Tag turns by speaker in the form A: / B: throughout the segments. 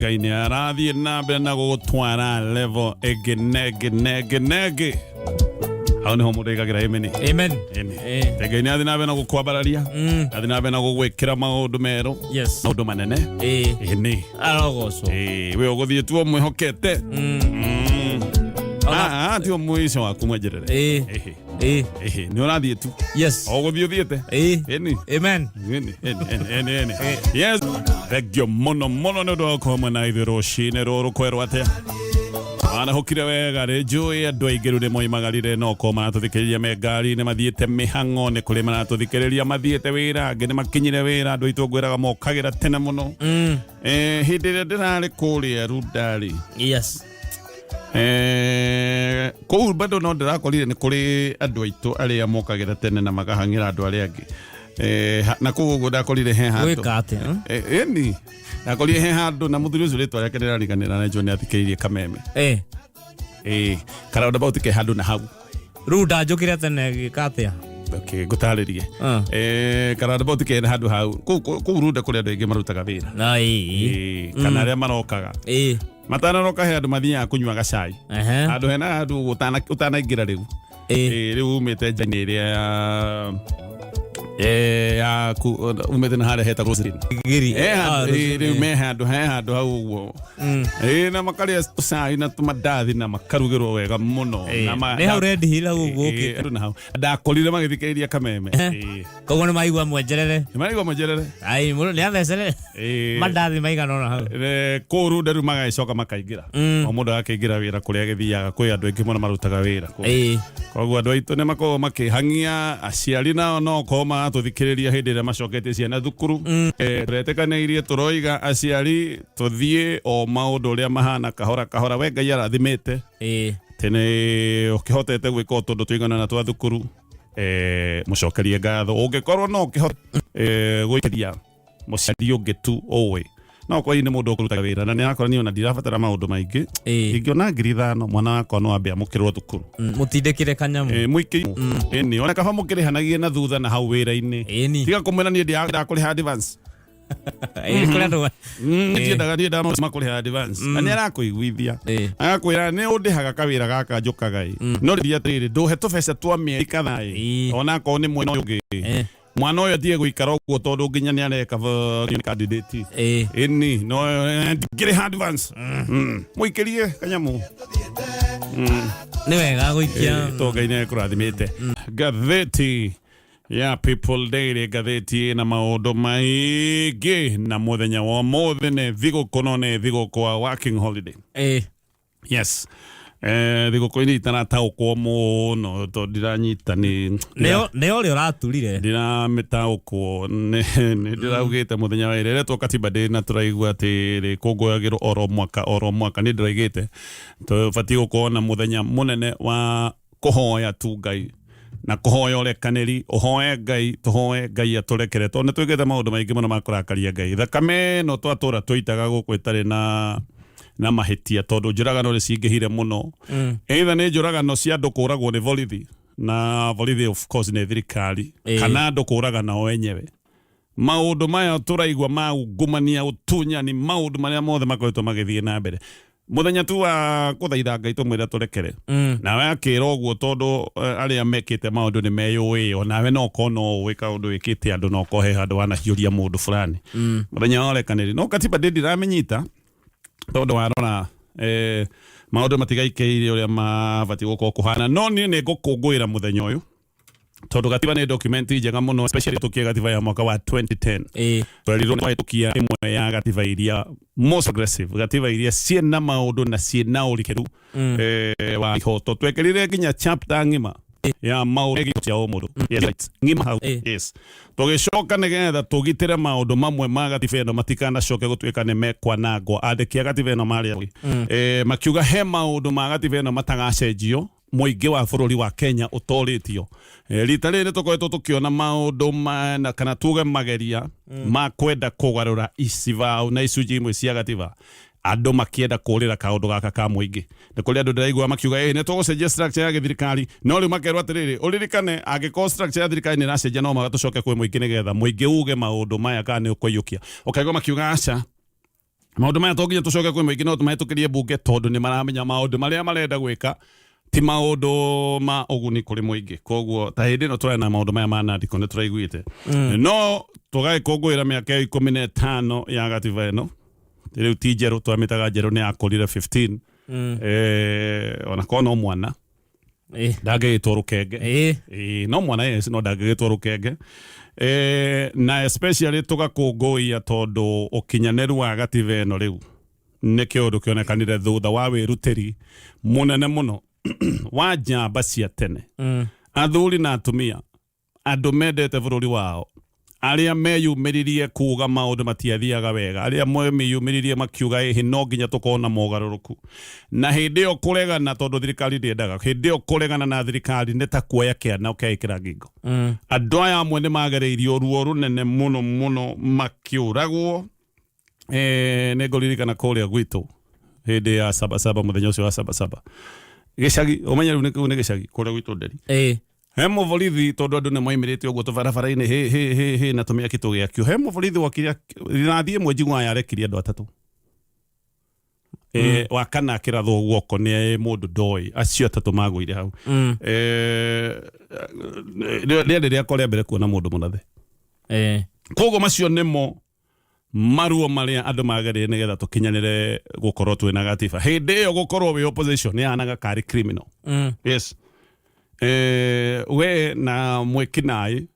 A: Ngai nĩ arathiĩ na mbere na gũgũtwara level ĩngĩ na ĩngĩ na ĩngĩ na ĩngĩ. Hau nĩho mũndũ aigagĩra amen.
B: Amen.
A: Ĩni.
B: Eh.
A: Ngai nĩ athiĩ na mbere na gũkwambararia. Athiĩ na mbere na gũgwĩkĩra maũndũ merũ.
B: Yes.
A: Maũndũ manene.
B: Eh.
A: Ĩni.
B: Arogocwo.
A: Ĩĩ, we ũgũthiĩ tu ũmwĩhokete.
B: Ona-
A: Ah, ah, ti mũico waku mwenjerere.
B: Eh.
A: Ĩhĩ.
B: Eh.
A: Ĩhĩ, nĩ ũrathiĩ tu.
B: Yes.
A: O gũthiĩ ũthiĩte.
B: Eh.
A: Ĩni.
B: Amen.
A: Ĩni, ĩni, ĩni, ĩni, ĩni. Yes. Thengio mũno mũno nĩ ũndũ wa gũkorwo mwena ithuĩ rũcinĩ rũrũ kwerwo atĩa. Arahũkire wega rĩ njũĩ andũ aingĩ rĩu nĩ moimagarire no korwo maratũthikĩrĩria me ngari-inĩ mathiĩte mĩhang'o nĩ kũrĩ maratũthikĩrĩria mathiĩte wĩra angĩ nĩ makinyire wĩra andũ aitũ ngwĩraga mokagĩra tene mũno. Eh, hĩndĩ ĩrĩa ndĩrarĩ kũrĩa Runda-rĩ
B: Yes.
A: Eh, kũu bado no ndĩrakorire nĩ kũrĩ andũ aitũ arĩa mokagĩra tene na makahang'ĩra andũ arĩa angĩ. Eh, na kũu ũguo ndakorire he handũ.
B: Gwĩka atĩa?
A: Eh, ĩni ndakorire he handũ na mũthuri ũcio rĩtwa rĩake ndĩrariganĩra na njũĩ nĩ athikĩrĩirie kameme.
B: Eh.
A: Ĩĩ, karoundabout ke handũ na hau.
B: Rĩu ndanjũkĩre tene gĩka atĩa?
A: Okay, ngũtarĩrie.
B: Ah.
A: Eh, karoundabout ke handũ hau. Kũu kũu Runda kũrĩ andũ aingĩ marutaga wĩra.
B: Na ĩĩ.
A: Ĩĩ, kana arĩa marokaga.
B: Ĩĩ.
A: Matanaroka he andũ mathiaga kũnyua gacai.
B: Ehe.
A: Handũ hena handũ ũtanaingĩra rĩu.
B: Ĩĩ.
A: Ĩĩ, rĩu umĩte nja-inĩ ĩrĩa ya ya umĩte na harĩa hetagwo Roseline.
B: Giri.
A: Eh,
B: Ah,
A: handũ- ĩĩ, rĩu me handũ he handũ hau ũguo. Ĩĩ, na makarĩa cai na tũmandathi na makarugĩrwo wega mũno. Na
B: Nĩ hau Red Hill hau ũguo
A: Ĩĩ,
B: ũkĩte.
A: andũ na hau. Ndakorire magĩthikĩrĩria kameme. Ĩĩ.
B: Koguo nĩ maigua mwenjerere.
A: Nĩ maraigua mwenjerere.
B: Ai, mũndũ nĩ athecere.
A: Ĩĩ.
B: Mandathi maigana ũna hau.
A: Kũu Runda rĩu magagĩcoka makaingĩra. O mũndũ agakĩingĩra wĩra kũrĩa agĩthiaga kwĩ andũ aingĩ mũno marutaga wĩra kũu.
B: Ĩĩ.
A: Koguo andũ aitũ nĩ makoragwo makĩhang'ia aciari nao no korwo maratũthikĩrĩria hĩndĩ ĩrĩa macoketie ciana thukuru. Tũretĩkanĩirie tũroiga aciari tũthiĩ o maũndũ ũrĩa mahana kahora kahora we Ngai arathimĩte.
B: Ĩĩ.
A: Tene ũkĩhotete gwĩka o tũndũ tũigana na twa thukuru mũcokerie ngatho ũngĩkorwo no ũkĩhote gũikĩria mũciari ũngĩ tu ũĩ no kwa nĩ mũndũ ũkũrutaga wĩra na nĩ arakora niĩ ona ndirabatara maũndũ maingĩ.
B: Ĩĩ.
A: Ingĩona 5,000 mwana wakwa no ambe amũkĩrwo thukuru.
B: Mũtindĩkĩre kanyamũ.
A: Mũingĩ ĩni ona kaba mũkĩrĩhanagie na thutha na hau wĩra-inĩ.
B: Ĩni.
A: Tiga kũmwĩra niĩ ndakũrĩha advance.
B: Ĩĩ, kũrĩ andũ
A: Ndiendaga niĩ ndamũcima kũrĩha advance na nĩ arakũiguithia. Agakwĩra nĩ ũndĩhaga kawĩra gaka njũkaga ĩ no rĩria atĩrĩrĩ ndũhe tũbeca twa mĩeri kadhaa ĩ ona akorwo nĩ mwena ũyũ ũngĩ mwana ũyũ atige gũikara ũguo tondũ nginya nĩ areka candidate. Ĩni no ndingĩrĩha advance. Mũikĩrie kanyamũ.
B: Nĩ wega gũikia.
A: To Ngai nĩ ekũrathimĩte. Ngathĩti ya People Daily, ngathĩti ĩna maũndũ maingĩ na mũthenya wa ũmũthĩ nĩ thigũkũ no nĩ thigũkũ wa working holiday. Yes. Thigũkũ inĩ itarataũkwo mũno tondũ ndiranyita nĩ
B: Nĩ ũrĩa ũraturire.
A: Ndiramĩtaũkwo nĩ ndĩraugĩte mũthenya wa ĩrĩa ĩretwo Katiba Day na tũraigua atĩ rĩkũngũyagĩrwo oro mwaka oro mwaka. Niĩ ndĩraigĩte tũbatiĩ gũkorwo na mũthenya mũnene wa kũhoya tu Ngai na kũhoya ũrekanĩri ũhoe Ngai tũhoe Ngai atũrekere tondũ nĩ twĩkĩte maũndũ maingĩ mũno ma kũrakaria Ngai. Thakame ĩno twatũra tũitaga gũkũ ĩtarĩ na mahĩtia tondũ njũragano nĩ cingĩhire mũno. Either nĩ njũragano cia andũ kũragwo nĩ borithi na borithi of course nĩ thirikari kana andũ kũragana o enyewe. Maũndũ maya tũraigua ma ungumania ũtunyani maũndũ marĩa mothe makoretwo magĩthiĩ na mbere mũthenya tu wa kũthaitha Ngai tũmwĩre tũrekere. Nawe akĩra ũguo tondũ arĩa mekĩte maũndũ nĩ meyũĩ o nawe no ũkorwo no ũĩ kaũndũ wĩkĩte andũ no ũkorwo he handũ wanahiũria mũndũ fulani. Mũthenya wa ũrekanĩri no Katiba Day ndiramĩnyita tondũ warora maũndũ matigaikĩire ũrĩa mabatiĩ gũkorwo kũhana no niĩ nĩ ngũkũngũĩra mũthenya ũyũ tondũ gatiba nĩ document njega mũno especially tũkie gatiba ya mwaka wa 2010. Twerirwo nĩ tũkia ĩmwe ya gatiba iria most progressive gatiba iria ciĩna maũndũ na ciĩna ũrikĩru wa ihoto. Twekĩrire nginya chapter ng'ima ya maũndũ megiĩ cia ũmũndũ. Yes, right. Ng'ima hau. Yes. Tũgĩcoka nĩgetha tũgitĩre maũndũ mamwe ma gatiba ĩno matikanacoke gũtuĩka nĩ mekwanangwo. Andĩki a gatiba ĩno marĩ agĩ. Makiuga he maũndũ ma gatiba ĩno matagacenjio mũingĩ wa bũrũri wa Kenya ũtorĩtio. Rita rĩrĩ tũkoretwo tũkĩona maũndũ na kana tuge mageria ma kwenda kũgarũra icibaũ na icunjĩ imwe cia gatiba andũ makĩenda kũrĩra kaũndũ gaka ka mũingĩ. Nĩ kũrĩ andũ ndĩraigua makiuga ĩ nĩ tũgũcenjia structure ya gĩthirikari no rĩu makerwo atĩrĩrĩ ũririkane angĩkorwo structure ya thirikari nĩ ĩracenjia no mũhaka tũcoke kwĩ mũingĩ nĩgetha mũingĩ uge maũndũ maya kana nĩ ũkũiyũkia. Ũkaigua makiuga aca. Maũndũ maya to nginya tũcoke kwĩ mũingĩ, no tũmahĩtũkĩrie mbunge, tondũ nĩ maramenya maũndũ marĩa marenda gwĩka ti maũndũ ma ũguni kũrĩ mũingĩ. Koguo ta hĩndĩ ĩno tũrarĩ na maũndũ maya ma nandiko nĩ tũraiguĩte, no tũgagĩkũngũĩra mĩaka ĩyo 15 ya gatiba ĩno. Rĩu ti njerũ, twamĩtaga njerũ, nĩ yakũrire 15. Ona korwo no mwana ndangĩgĩtwo rũkenge. Ĩĩ, no mwana, yes, no ndangĩgĩtwo rũkenge. Na especially tũgakũngũiya tondũ ũkinyanĩru wa gatiba ĩno rĩu nĩ kĩũndũ kĩonekanire thutha wa wĩrutĩri mũnene mũno wa njamba cia tene, athuri na atumia, andũ mendete bũrũri wao, arĩa meyumĩririe kuga maũndũ matiathiaga wega, arĩa meyumĩririe makiuga ĩhĩ no nginya tũkorwo na mogarũrũku. Na hĩndĩ ĩyo kũregana, tondũ thirikari ndĩendaga, hĩndĩ ĩyo kũregana na thirikari nĩ ta kuoya kĩana ũkeĩkĩra ngingo. Andũ aya amwe nĩ magereirio ruo rũnene mũno mũno makĩũragwo. Nĩ ngũririkana kũrĩa gwitũ hĩndĩ ya sabasaba, mũthenya ũcio wa sabasaba, gĩcagi, ũmenye rĩu kũu nĩ gĩcagi kũrĩa gwitũ Nderi. He mũborithi, tondũ andũ nĩ moimĩrĩte ũguo tũbarabara-inĩ hĩ hĩ hĩ hĩ na tũmĩaki tũgĩakio, he mũborithi wokire rithathi ĩmwe njiguaga yarekirie andũ atatũ. Wa kana akĩrathwo guoko nĩ mũndũ ndoĩ, acio atatũ magũire hau. Rĩarĩ rĩakwa rĩa mbere kuona mũndũ mũrathe. Koguo macio nĩmo maruo marĩa andũ magereire nĩgetha tũkinyanĩre gũkorwo twĩna gatiba. Hĩndĩ ĩyo gũkorwo wĩ opposition yahanaga karĩ criminal. Yes, we na mwĩkinaĩ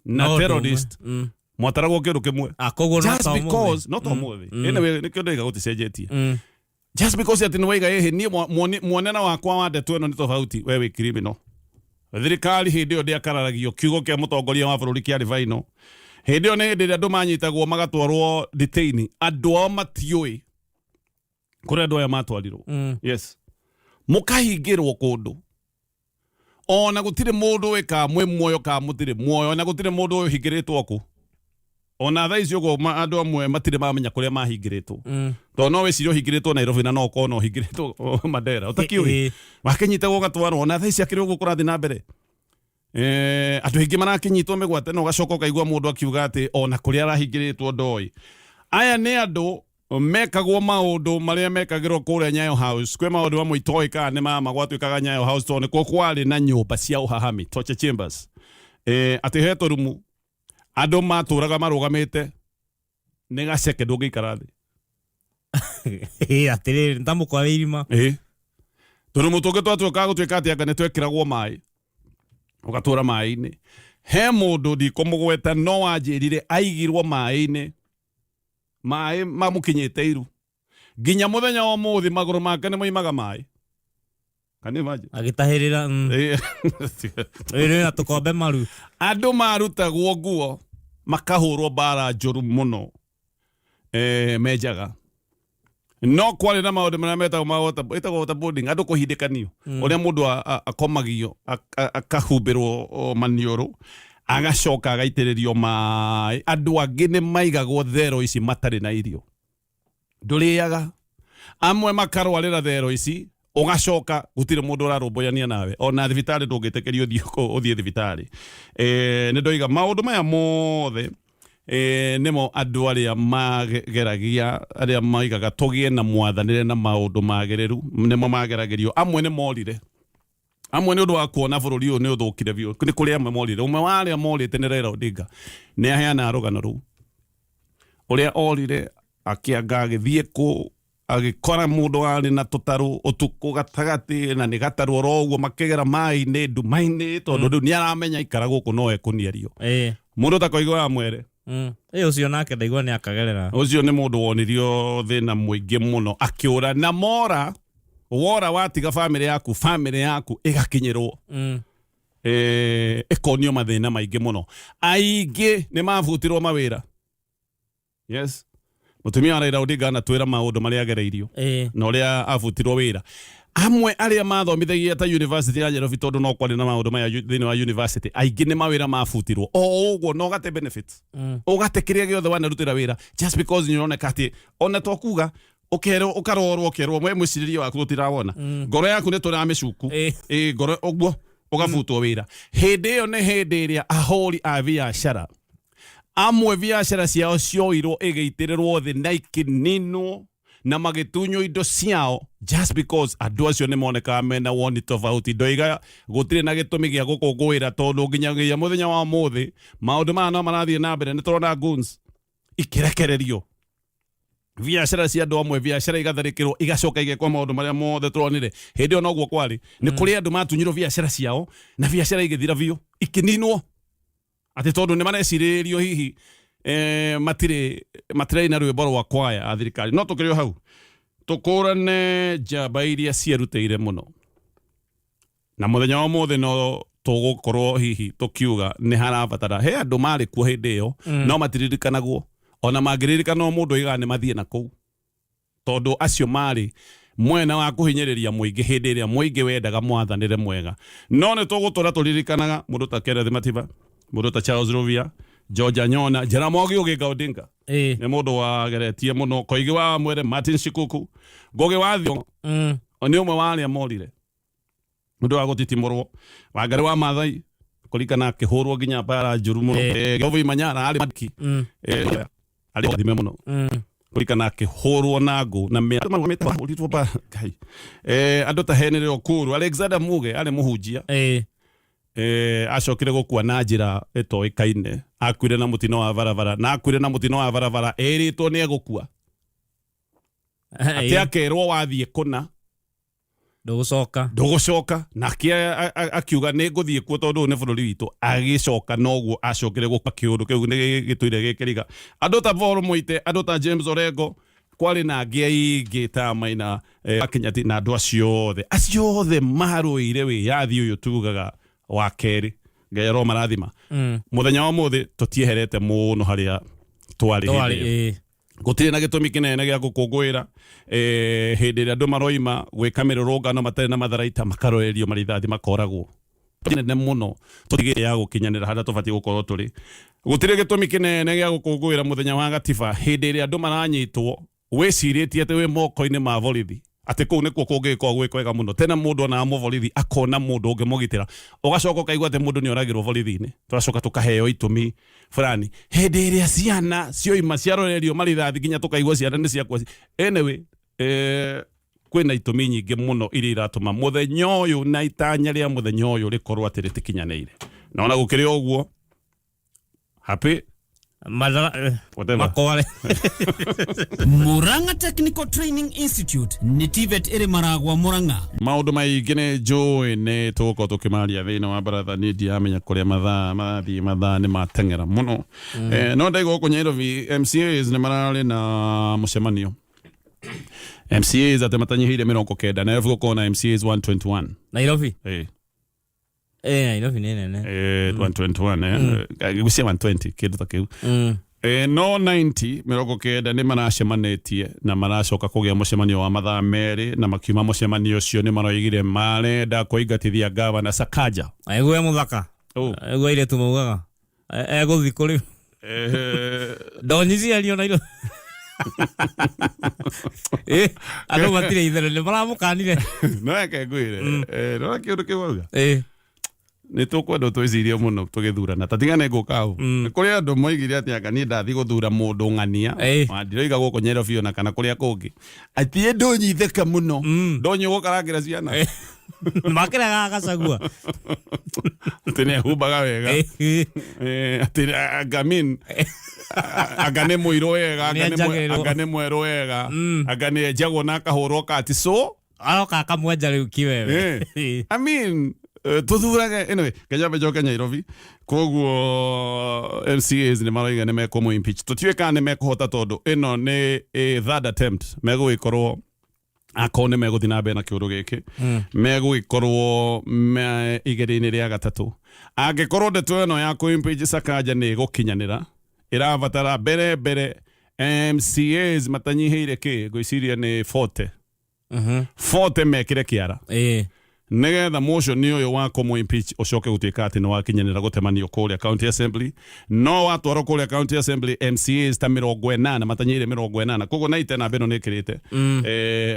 A: na
B: No ũndũ ũmwe.
A: terrorist mwataragwo kĩndũ kĩmwe.
B: Ah, koguo no
A: Just
B: ta ũmũthĩ.
A: because no ta ũmũthĩ. Anyway, nĩkĩo ndaiga gũticenjetie. Just because atĩ nĩ waiga ĩhĩ niĩ muonera wakwa wa ndeto ĩno nĩ tofauti, we wĩ criminal. Thirikari hĩndĩ ĩyo ndĩakararagio, kiugo kĩa mũtongoria wa bũrũri kĩarĩ final. Hĩndĩ ĩyo nĩ hĩndĩ ĩrĩa andũ manyitagwo magatwarwo detain, andũ ao matiũĩ kũrĩa andũ aya matwarirwo. Yes, mũkahingĩrwo kũndũ ona gũtirĩ mũndũ ũĩ kana mwĩ muoyo kana mũtirĩ muoyo, ona gũtirĩ mũndũ ũĩ ũhingĩrĩtwo kũ. Ona thaa ici ũguo andũ amwe matirĩ mamenya kũrĩa mahingĩrĩtwo, tondũ no wĩcirie ũhingĩrĩtwo Nairobi na no ũkorwo no ũhingĩrĩtwo Mandera ũtakĩũĩ. Wakĩnyitagwo ũgatwarwo. Ona thaa ici akĩrĩ ũguo kũrathiĩ na mbere. Andũ aingĩ marakĩnyitwo mĩgwate na ũgacoka ũkaigua mũndũ akiuga atĩ ona kũrĩa arahingĩrĩtwo ndoĩ. Aya nĩ andũ mekagwo maũndũ marĩa mekagĩrwo kũrĩa Nyayo House. Kwĩ maũndũ mamwe itoĩ kana nĩ mama gwatuĩkaga Nyayo House, tondũ nĩkuo kwarĩ na nyũmba cia ũhahami, torture chambers. Atĩ he tũrumu andũ matũraga marũgamĩte nĩ gaceke, ndũngĩikara thĩ.
B: Ĩ, atĩrĩrĩ, nĩ ta mũkwa wĩ irima.
A: Ĩ, tũrumu tũngĩ twatuĩkaga gũtuĩka atĩ anga nĩ twekĩragwo maĩ, ũgatũra maĩ-inĩ. He mũndũ ndikũmũgweta no wanjĩrire aigirwo maĩ-inĩ, maĩ mamũkinyĩte iru, nginya mũthenya wa ũmũthĩ magũrũ make nĩ moimaga maĩ. Can you imagine?
B: Agĩtahĩrĩra. Rĩrĩ na tũkombe maru.
A: Andũ marutagwo nguo makahũrwo mbara njũru mũno, menjaga. No kwarĩ na maũndũ marĩa metagwo ma ĩtagwo waterboarding, andũ kũhindĩkanio, ũrĩa mũndũ akomagio, akahumbĩrwo maniũrũ, agacoka agaitĩrĩrio maĩ. Andũ angĩ nĩ maigagwo thero ici matarĩ na irio, ndũrĩaga, amwe makarwarĩra thero ici, ũgacoka gũtirĩ mũndũ ũrarũmbũyania nawe, ona thibitarĩ ndũngĩtĩkĩrio ũthiĩ thibitarĩ. Nĩ ndoiga maũndũ maya mothe nĩmo andũ arĩa mageragia, arĩa maigaga tũgĩe na mwathanĩre na maũndũ magĩrĩru, nĩmo mageragĩrio. Amwe nĩ morire, amwe nĩ ũndũ wa kuona bũrũri ũyũ nĩ ũthũkire biũ, nĩ kũrĩ amwe morire. Ũmwe wa arĩa morĩte nĩ Raila Odinga, nĩ aheana rũgano rũu ũrĩa orire akĩanga agĩthiĩ kũ agĩkora mũndũ warĩ na tũtarũ ũtukũ gatagatĩ, na nĩ gatarũ oro ũguo makĩgera maĩ-inĩ nduma-inĩ, tondũ rĩu nĩ aramenya ikara gũkũ no ekũnierio. Mũndũ takoiga wa mwere.
B: Ĩ, ũcio nake ndaigua nĩ akagerera.
A: Ũcio nĩ mũndũ wonirio thĩna mũingĩ mũno akĩũra, na mora wora watiga bamĩrĩ yaku, bamĩrĩ yaku ĩgakinyĩrwo, ĩkonio mathĩna maingĩ mũno. Aingĩ nĩ mabutirwo mawĩra. Yes, mũtumia wa Raila Odinga anatwĩra maũndũ marĩa agereirio na ũrĩa abutirwo wĩra. Amwe arĩa mathomithagia ta university ya Nairobi, tondũ no kwarĩ na maũndũ maya thĩinĩ wa university, aingĩ nĩ mawĩra mabutirwo o ũguo, na ũgate benefits, ũgate kĩrĩa gĩothe wanarutĩra wĩra, just because nĩ ũroneka atĩ ona to kuga ũkerwo, ũkarorwo, ũkerwo we mwĩcirĩrie waku tũtirawona, ngoro yaku nĩ tũramĩcuku. Ĩ, ngoro ũguo ũgabutwo wĩra. Hĩndĩ ĩyo nĩ hĩndĩ ĩrĩa ahũri a biacara Amwe biacara ciao cioirwo igĩitĩrĩrwo thĩ na ikĩninwo na magĩtunywo indo ciao just because andũ acio nĩ monekaga mena woni tofauti. Ndoiga gũtirĩ na gĩtũmi gĩa gũkũngũĩra tondũ nginyagia mũthenya wa ũmũthĩ maũndũ maya no marathiĩ na mbere. Nĩ tũrona goons ikĩrekererio, biacara cia andũ amwe, biacara igatharĩkĩrwo, igacoka igekwo maũndũ marĩa mothe tũronire. Hĩndĩ ĩyo noguo kwarĩ, nĩ kũrĩ andũ matunyirwo biacara ciao na biacara igĩthira biũ, ikĩninwo atĩ tondũ nĩ marecirĩrĩrio hihi matirĩ matirarĩ na rwĩmbo rwa kwaya a thirikari. No tũkĩrĩ o hau, tũkũrane njamba iria cierutĩire mũno, na mũthenya wa ũmũthĩ no tũgũkorwo hihi tũkiuga nĩ harabatara he andũ marĩ kuo hĩndĩ ĩyo no matiririkanagwo. Ona mangĩririkanwo, mũndũ oigaga nĩ mathiĩ na kũu, tondũ acio marĩ mwena wa kũhinyĩrĩria mũingĩ hĩndĩ ĩrĩa mũingĩ wendaga mwathanĩre mwega. No nĩ tũgũtũra tũririkanaga mũndũ ta Kenneth Matiba, mũndũ ta Charles Ruvia, George Anyona, Jaramogi Oginga Odinga. Nĩ mũndũ wageretie mũno. Koigi wa Mwere, Martin Shikuku, Ngugi wa Thiong'o nĩ ũmwe wa arĩa morire nĩ ũndũ wa gũtitimũrwo. Wangari wa Maathai kũrikana akĩhũrwo nginya mbara njũru mũno. Gĩthomo Imanyara arĩ Maki, arĩ thime mũno, kũrikana akĩhũrwo na ngũ na mĩahũrirwo mbara Ngai. Andũ ta Henry Okuru, Alexander Muge arĩ mũhunjia, acokire gũkua na njĩra ĩtoĩkaine. Akuire na mũtino wa barabara, na akuire na mũtino wa barabara ĩrĩtwo nĩ egũkua, atĩ akerwo wathiĩ kũna
B: Ndũgũcoka.
A: Ndũgũcoka. Nake akiuga nĩ ngũthiĩ kuo tondũ ũyũ nĩ bũrũri witũ. Agĩcoka noguo acokire gũka. Kĩũndũ kĩu nĩ gĩtũire gĩkĩriga andũ ta Paul Moite, andũ ta James Orengo, kwarĩ na angĩ aingĩ ta Maina Kinyatti, na andũ acio othe, acio othe marũĩire wĩyathi ũyũ tugaga wa kerĩ. Ngai aromarathima. Mũthenya wa ũmũthĩ tũtieherete mũno harĩa twarĩ hĩndĩ
B: Twarĩ
A: ĩyo. Gũtirĩ na gĩtũmi kĩnene gĩa gũkũngũĩra hĩndĩ ĩrĩa andũ maroima gwĩka mĩrũrũngano matarĩ na matharaita, makarorerio marithathi, makoragwo nene mũno tũtigĩte ya gũkinyanĩra harĩa tũbatiĩ gũkorwo tũrĩ. Gũtirĩ gĩtũmi kĩnene gĩa gũkũngũĩra mũthenya wa gatiba hĩndĩ ĩrĩa andũ maranyitwo wĩcirĩtie atĩ wĩ moko-inĩ ma borithi, atĩ kũu nĩkuo kũngĩgĩkorwo gwĩ kwega mũno. Tene mũndũ onaga mũborithi akona mũndũ ũngĩmũgitĩra, ũgacoka ũkaigua atĩ mũndũ nĩ oragĩrwo borithi-inĩ. Tũgacoka tũkaheo itũmi fulani hĩndĩ ĩrĩa ciana cioima ciarorerio marithathi nginya tũkaigua ciana nĩ ciakua. Anyway, kwĩna itũmi nyingĩ mũno iria iratũma mũthenya ũyũ na itanya rĩa mũthenya ũyũ rĩkorwo atĩ rĩtikinyanĩire. Na ona gũkĩrĩ o ũguo, happy
B: Madara,
A: whatever.
B: Makware.
C: Murang'a Technical Training Institute nĩ TVET ĩrĩ Maragwa, Murang'a.
A: Maũndũ maingĩ nĩ njũĩ nĩ tũgũkorwo tũkĩmaria thĩinĩ wa baratha. Niĩ ndiramenya kũrĩa mathaa marathiĩ, mathaa nĩ mateng'era mũno. No ndaigua gũkũ Nairobi MCAs nĩ mararĩ na mũcemanio, MCAs atĩ matanyihĩire 90. Nairobi gũkorwo na MCAs 121.
B: Nairobi.
A: Eh.
B: Nairobi nĩ nene.
A: 121, ngwĩciria 120, kĩndũ ta kĩu. No 90, 90 nĩ maracemanĩtie na maracoka kũgĩa mũcemanio wa mathaa 2, na makiuma mũcemanio ũcio nĩ maroigire marenda kũingatithia gavana Sakaja.
B: Aigue mũthaka.
A: Oh.
B: Aigue airĩtu maugaga. Egũthiĩ kũrĩ ndonyi ciario Nairobi. Andũ matirĩ itherũ nĩ maramũkanire.
A: No reke ngwĩre, nona kĩũndũ kĩu wauga, nĩ tũkwenda twĩcirie mũno tũgĩthurana. Ta tiga nĩ ngũka hau, nĩ kũrĩ andũ moigire atĩ anga niĩ ndathiĩ gũthura mũndũ ng'ania. Ona ndiroiga gũkũ Nairobi ona kana kũrĩa kũngĩ, atĩ ndonyi theke mũno, ndonyi ũgũkarangĩra ciana.
B: Makĩregaga Gachagua.
A: Atĩ nĩ ehumbaga wega. Atĩ anga mean, anga nĩ mũirũ wega, anga nĩ
B: Nĩenjagĩrĩrwo.
A: anga nĩ mwerũ wega, anga nĩ enjagwo na akahũrwo kati so
B: Aroka akamwenja rĩu kiwewe.
A: I mean, tuthurage. Anyway, Kenya njoke Nairobi. Koguo MCAs nĩ maroiga nĩ mekũmũ impeach. Tũtiũĩ kana nĩ mekũhota tondũ ĩno nĩ a third attempt megũgĩkorwo, akorwo nĩ megũthiĩ na mbere na kĩũndũ gĩkĩ, megũgĩkorwo me igeria-inĩ rĩa gatatũ. Angĩkorwo ndeto ĩno ya kũ impeach Sakaja nĩ ĩgũkinyanĩra, ĩrabatara mbere mbere MCAs matanyihĩire kĩ, ngwĩciria nĩ 40, 40 mekĩre kĩara nĩgetha motion ũyũ wa kũmũ impeach ũcoke gũtuĩka atĩ nĩ wakinyanĩra gũtemanio kũrĩa county assembly. No watwarwo kũrĩa county assembly, MCAs ta 80, matanyihĩire 80, koguo na ite namba ĩno nĩ ĩkĩrĩte,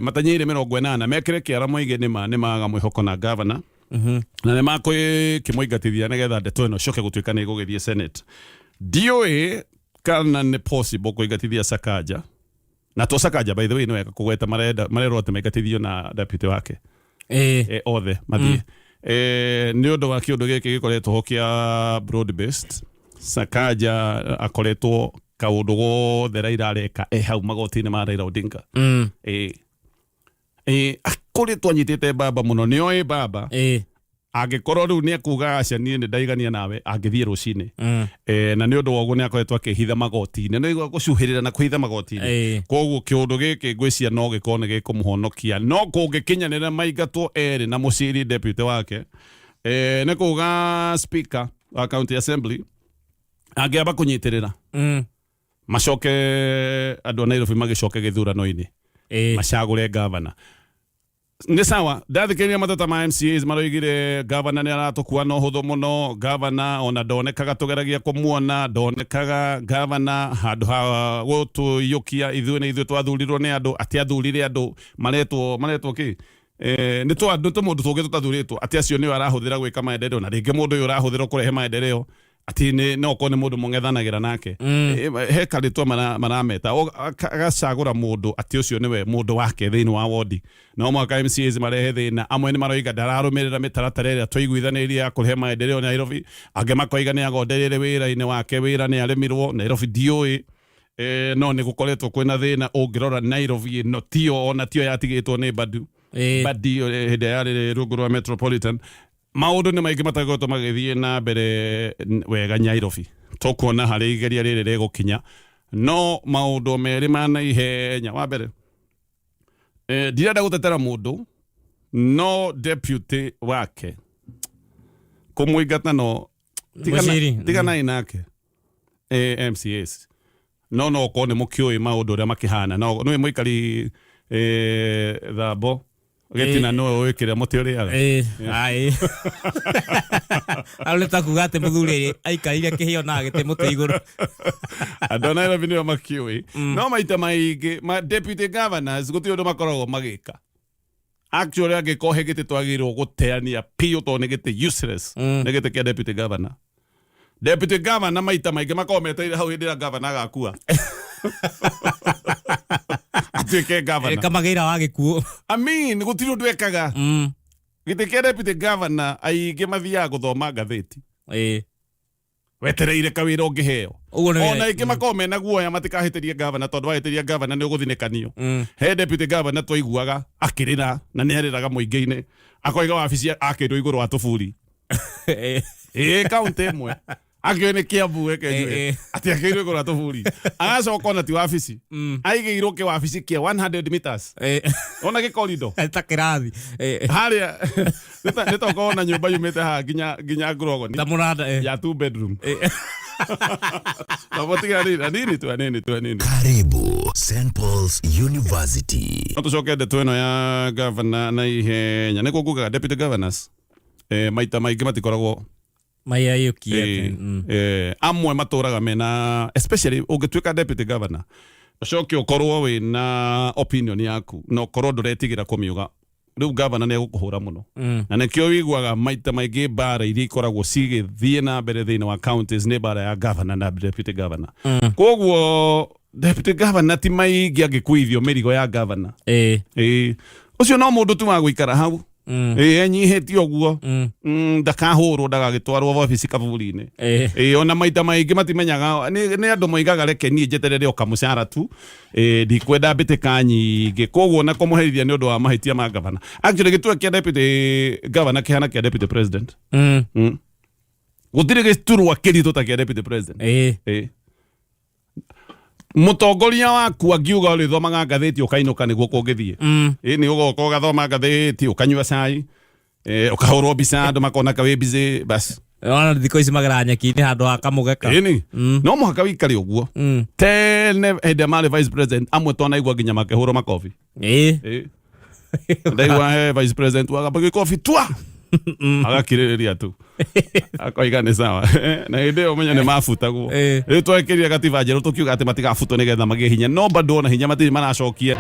A: matanyihĩire 80 mekĩre kĩara moige nĩma nĩ maga mwĩhoko na governor na nĩ makũkĩmũingatithia nĩgetha ndeto ĩno ĩcoke gũtuĩka nĩ ĩgũgĩthiĩ Senate. Ndiũĩ kana nĩ possible kũingatithia Sakaja na to Sakaja, by the way, nĩ wega kũgweta marenda marerwo atĩ maingatithio na deputy wake. Othe mathiĩ nĩ ũndũ wa kĩũndũ gĩkĩ gĩkoretwo ho kĩa broad based. Sakaja akoretwo kaũndũ gothe Raila areka e hau magoti-inĩ ma Raila Odinga. Akoretwo anyitĩte baba mũno, nĩoĩ baba angĩkorwo rĩu nĩ ekuga aca, niĩ nĩ ndaigania nawe, angĩthiĩ rũcinĩ. Na nĩ ũndũ wa ũguo nĩ akoretwo akĩhitha magoti-inĩ, nĩ gũcuhĩrĩra na kũhitha magoti-inĩ. Koguo kĩũndũ gĩkĩ ngwĩciria no gĩkorwo nĩ gĩkũmũhonokia, no kũngĩkinyanĩra maingatwo erĩ na mũciri deputy wake, nĩ kuga speaker wa county assembly angĩamba kũnyitĩrĩra, macoke andũ a Nairobi magĩcoke gĩthurano-inĩ, macagũre gavana, nĩ sawa. Ndathikĩrĩria mateta ma MCAs, maroigire gavana nĩ aratũkua na ũhũthũ mũno, gavana ona ndonekaga, tũgeragia kũmuona ndonekaga, gavana handũ ha gũtũiyũkia ithuĩ nĩ ithuĩ twathurirwo nĩ andũ, atĩ athurire andũ maretwo kĩ, nĩ twa andũ tũmũndũ tũngĩ tũtathurĩtwo, atĩ acio nĩo arahũthĩra gwĩka maendeleo, na rĩngĩ mũndũ ũyũ ũrahũthĩrwo kũrehe maendeleo atĩ nĩ no okorwo nĩ mũndũ mũng'ethanagĩra nake. He karĩtwa marameta, agacagũra mũndũ atĩ ũcio nĩwe mũndũ wake thĩinĩ wa wodi. No mũhaka MCAs marehe thĩna. Amwe nĩ maroiga ndararũmĩrĩra mĩtaratara ĩrĩa twaiguithanĩirie ya kũrehe maendeleo Nairobi, angĩ makoiga nĩ agondereire wĩra-inĩ wake, wĩra nĩ arĩmirwo Nairobi, ndiũĩ. No nĩ gũkoretwo kwĩna thĩna. Ũngĩrora Nairobi ĩno tio ona tio yatigĩtwo nĩ Badu. Badi hĩndĩ ĩrĩa yarĩ rungu rwa Metropolitan, maũndũ nĩ maingĩ matakoretwo magĩthiĩ na mbere wega Nairobi. Tũkuona harĩa igeria rĩrĩ rĩgũkinya, no maũndũ merĩ ma naihenya. Wa mbere, ndirenda gũtetera mũndũ, no deputy wake kũmũingata no
B: Mũciri.
A: Tiganai nake. MCAs no okorwo nĩ mũkĩũĩ maũndũ ũrĩa makĩhana, no nĩwe mũikari thambo gĩtina, nĩwe ũĩ kĩrĩa mũtĩ ũrĩaga.
B: Ĩĩ, aĩ. Hau nĩ ta kuga atĩ mũthuri aikarire kĩheo na agĩte mũtĩ igũrũ.
A: Andũ a Nairobi nĩo makĩũĩ, no maita maingĩ ma deputy governors gũtirĩ ũndũ makoragwo magĩka. Actually, angĩkorwo he gĩtĩ twagĩrĩirwo gũteania biũ tondũ nĩ gĩtĩ useless, nĩ gĩtĩ kĩa deputy governor. Deputy governor maita maingĩ makoragwo metereire hau hĩndĩ ĩrĩa governor agakua atuĩke governor.
B: Kamagĩra wa gĩkuũ.
A: I mean, gũtirĩ ũndũ ekaga. Gĩtĩ kĩa deputy governor, aingĩ mathiaga gũthoma ngathĩti, wetereire kawĩra ũngĩheo.
B: Ũguo nĩ
A: Ona aingĩ makoragwo mena guoya matikahĩtĩrie gavana, tondũ wahĩtĩria gavana nĩ ũgũthinĩkanio. He deputy governor twaiguaga akĩrĩra, na nĩ arĩraga mũingĩ-inĩ, akoiga wabici akĩrwo igũrũ wa tũburi. Ĩĩ, kaunti ĩmwe akĩoĩ nĩ Kiambu, reke njuge atĩ akĩirwo igũrũ wa tũburi, agacoka ona ti wabici, aigĩirwo kĩwabici kĩa 100 meters, ona gĩkorido.
B: Ta kĩrathi.
A: Harĩa nĩ tokorwo na nyũmba yumĩte haha nginya Ngurogoni
B: Ta mũranda.
A: Ya two bedroom, na tiga nini tu, anini tu, anini.
D: Karibu St. Paul's University.
A: No tũcoke ndeto ĩno ya governor na ihenya. Nĩkuo ngugaga deputy governors maita maingĩ matikoragwo
B: Maiyayũkie.
A: Amwe matũraga mena, especially ũngĩtuĩka deputy governor ũcoke ũkorwo wĩna opinion yaku na ũkorwo ndũretigĩra kũmiuga, rĩu governor nĩ egũkũhũra mũno. Na nĩkĩo wiguaga maita maingĩ mbara iria ikoragwo cigĩthiĩ na mbere thĩinĩ wa counties nĩ mbara ya governor na deputy governor. Koguo deputy governor ti maingĩ angĩkuithio mĩrigo ya governor. Ĩĩ, ũcio no mũndũ tu wa gũikara hau, ĩĩ, enyihĩtie ũguo, ndakahũrwo, ndagagĩtwarwo wabici kaburi-inĩ. Ĩĩ, ona maita maingĩ matimenyaga nĩ andũ moigaga reke niĩ njeterere o kamũcara tu, ĩĩ, ndikwenda mbĩtĩka nyingĩ. Koguo na kũmũherithia nĩ ũndũ wa mahĩtia ma gavana, actually gĩturwa kĩa deputy governor kĩhana kĩa deputy president. Gũtirĩ gĩturwa kĩritũ ta kĩa deputy president. Ĩĩ. Mũtongoria waku angiuga ũrĩthomaga ngathĩti ũkainũka, nĩguo kũngĩthiĩ. Ĩĩ, nĩ ũgoka ũgathoma ngathĩti, ũkanyua cai, ũkahũrwo mbica, andũ makona ka wĩ busy, bas.
B: Ona thikũ ici magera nyeki-inĩ handũ ha kamũgeka.
A: Ĩni, no mũhaka wĩikare ũguo. Tene hĩndĩ ĩrĩa marĩ vice president, amwe twanaigua nginya makĩhũrwo makobi. Ĩĩ. Ndaigua he vice president wagamba gĩkobi twa, agakirĩrĩria tu, akoiga nĩ sawa, na hĩndĩ ĩyo ũmenye nĩ mabutagwo. Rĩu twekĩrire gatiba njerũ tũkiuga atĩ matigabutwo nĩgetha magĩe hinya, no bado ona hinya matirĩ maracokia.